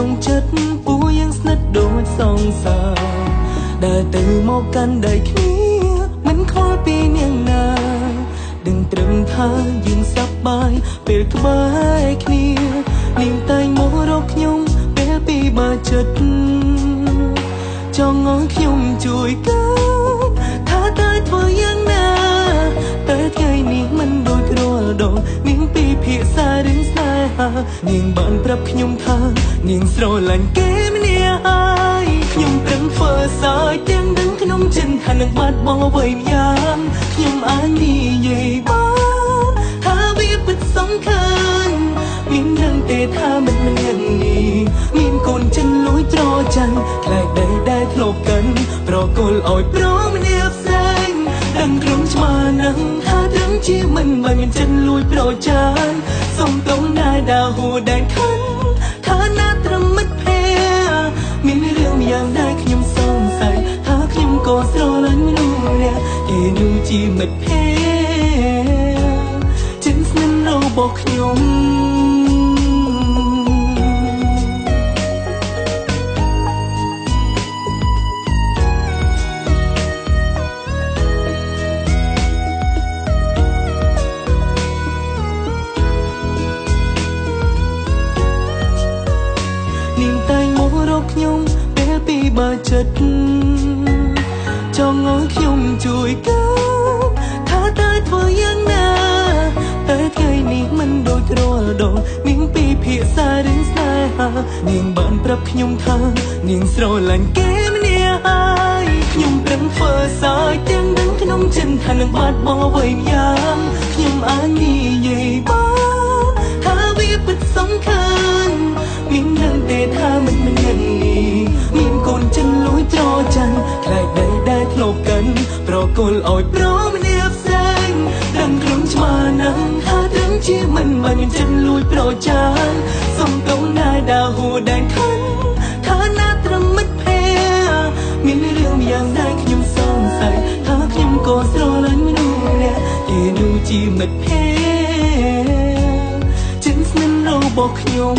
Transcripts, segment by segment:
ក្នុងចិត្តពួកយើងស្និទ្ធដូចសង្សារដែលទៅមកកាន់ដៃគ្នាមិនខ្វល់ពីនាងណាដឹងត្រឹមថាយើងសប្បាយពេលក្បែរគ្នានាងតែងមករកខ្ញុំពេលពីបាចិត្តចង់ឲ្យខ្ញុំជួយកើថាតើធ្វើយ៉ាងណាតែថ្ងៃនេះមិនដូចរាល់ដងនាងពីភាសារឿងស្នេហានាងបានប្រាប់ខ្ញុំថានាងស្រឡាញ់គេម្នាក់ហើយខ្ញុំប្រឹងធ្វើសើចទាំងដឹងក្នុងចិត្តថានឹងបាត់បង់អ្វីម្យ៉ាងខ្ញុំអាចនិយាយបានថាវាពិតសំខាន់មានដឹងទេថាមិតម្នាក់នេះមានកូនចិនលួចត្រចាំងខ្លាចដីដែលធ្លាប់កាន់ប្រគល់ឲ្យប្រម្នាក់ផ្សេងដឹងក្នុងច្បាស់នឹងថាត្រឹមជាមិនបើមានចិនលួចប្រចានសុំតងដែរដាហួដែនខិនថាណាត្រឹមមិត្តភក្តិមានរឿងយ៉ាងដែរខ្ញុំសង្ស័យថាខ្ញុំក៏ស្រឡាញ់មនុស្សម្នាក់គេនោះជាមិត្តភក្តិចិនស្និទ្ធរបស់ខ្ញុំខ្ញុំពេលពីបាចិត្តចង់ឲ្យខ្ញុំជួយកើថាតើធ្វើយ៉ាងណាតែថ្ងៃនេះមិនដូចរាល់ដងនាងពីភាសារឿងស្នេហានាងបានប្រាប់ខ្ញុំថានាងស្រឡាញ់គេម្នាក់ហើយខ្ញុំប្រឹងធ្វើសើចទាំងដឹងក្នុងចិត្តថានឹងបាត់បង់អ្វីម្យ៉ាងខ្ញុំអាចនិយាយបានថាវាពិតសំខាន់មានដឹងទេថាមិតម្នាក់នេះមានកូនចិនលួចត្រចាំងខ្លាចដីដែលធ្លាប់កាន់ប្រគល់ឲ្យប្រម្នាក់ផ្សេងដឹងក្នុងច្បាស់នឹងថាត្រឹមជាមិនបើមានចិនលួចប្រចានសុំតងដែរដាហួដែនខិនថាណាត្រឹមមិត្តភក្តិមានរឿងយ៉ាងដែរខ្ញុំសង្ស័យថាខ្ញុំក៏ស្រឡាញ់មនុស្សម្នាក់គេនោះជាមិត្តភក្តិចិនស្និទ្ធរបស់ខ្ញុំ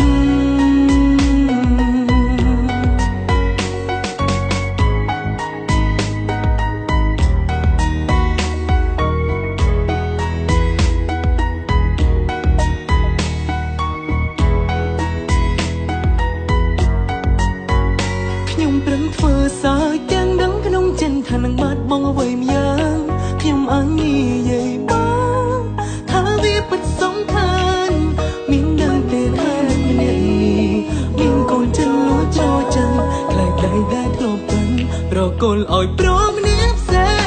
ធ្វើសើចទាំងដឹងក្នុងចិត្តថានឹងបាត់បង់អ្វីម្យ៉ាងខ្ញុំអាចនិយាយបានថាវាពិតសំខាន់មានដឹងទេថាម្នាក់នេះមានកូនចិនលួចត្រចាំងខ្លាចដីដែលធ្លាប់កាន់ប្រគល់ឲ្យប្រម្នាក់ផ្សេង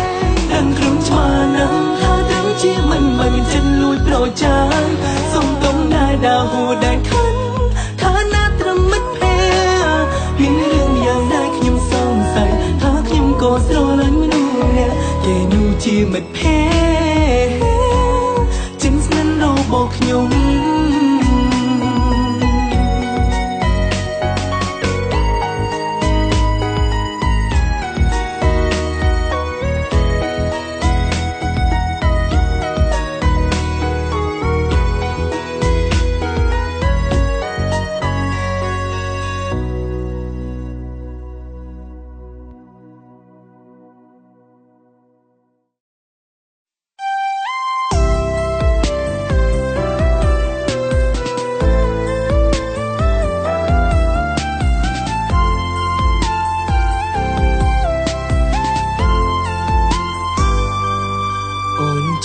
ដឹងក្នុងច្បាស់នឹងថាត្រឹមជាមិនបើមានចិនលួចប្រចានសុំតងដែរដាហួដែនខិនថាណាត្រឹមមិត្តភក្តិមានរឿងយ៉ាងដែរខ្ញុំសង្ស័យថាខ្ញុំក៏ស្រឡាញ់មនុស្សម្នាក់គេនោះជាមិត្តភក្តិចិនស្និទ្ធរបស់ខ្ញុំ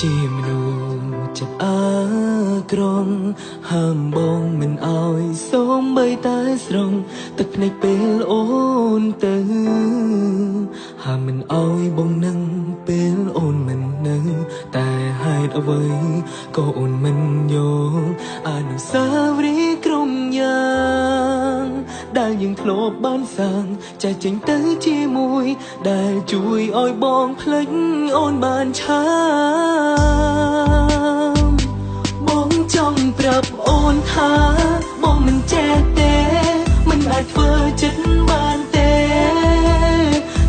ជាមនុស្សចិត្តអាក្រង់ហាមបងមិនអោយសូម្បីតែស្រង់ទឹកភ្នែកពេលអូនទៅហាមមិនអោយបងនឹងពេលអូនមិននៅតែហេតុអ្វីក៏អូនមិនយកអនុស្សាវរីយ៍ក្រុមយ៉ាងដែលយើងធ្លាប់បានសាងចែកចេញទៅជាមួយដែលជួយឲ្យបងភ្លេចអូនបានឆាបបងចង់ប្រាប់អូនថាបងមិនចេះទេមិនអាចធ្វើចិត្តបានទេ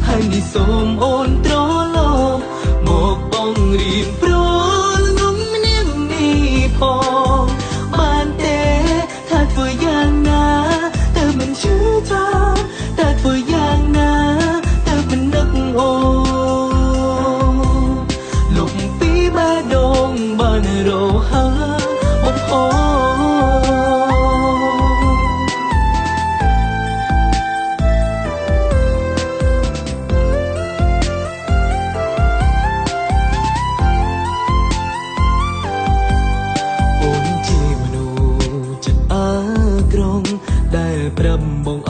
ហើយនេះសូមអូនត្រឡប់មកបងរៀបប្រលងំម្នាក់នេះផងបានទេថាធ្វើយ៉ាងណាទៅមិនជឿ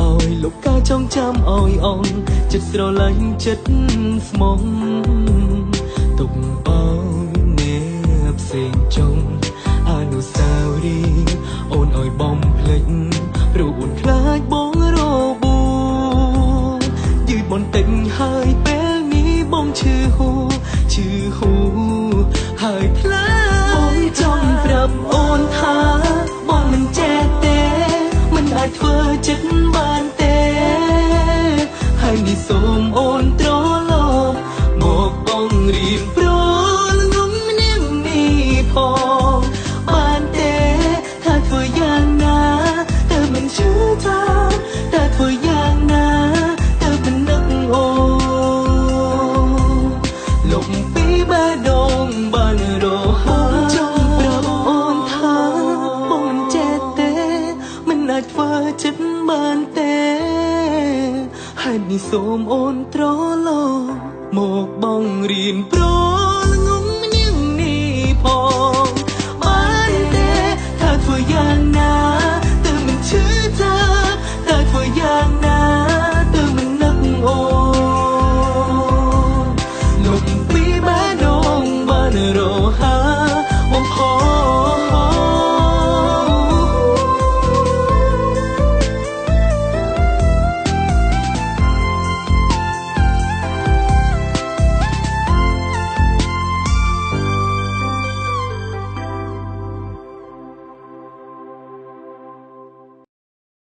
ឲ្យលុបការចងចាំឲ្យអងចិត្តស្រឡាញ់ចិត្តស្មងទុកឲ្យអ្នកផ្សេងចុងអនុស្សាវរីយ៍អូនឲ្យបំភ្លេចព្រោះអូនខ្លាចបងរបួសយឺតបន្តិចហើយពេលនេះបងឈឺហួឈឺហួហើយថ្លៃបងចង់ប្រាប់អូនថាបងមិនចេះទេមិនអាចធ្វើចិត្តបានទេហើយនេះសូមអូនត្រឡប់មកបងរៀនប្រលងំនាងនេះផងបានទេថាធ្វើយ៉ាងណាតើមិនជឿថាតើធ្វើយ៉ាងណាតើមិននឹកអូនលំពីបេះដូងបានរហ័សចង់ប្រាប់អូនថាបងមិនចេះទេមិនអាចធ្វើចិត្តបានទេហើយនេះសូមអូនត្រឡប់មកបងរៀនប្រ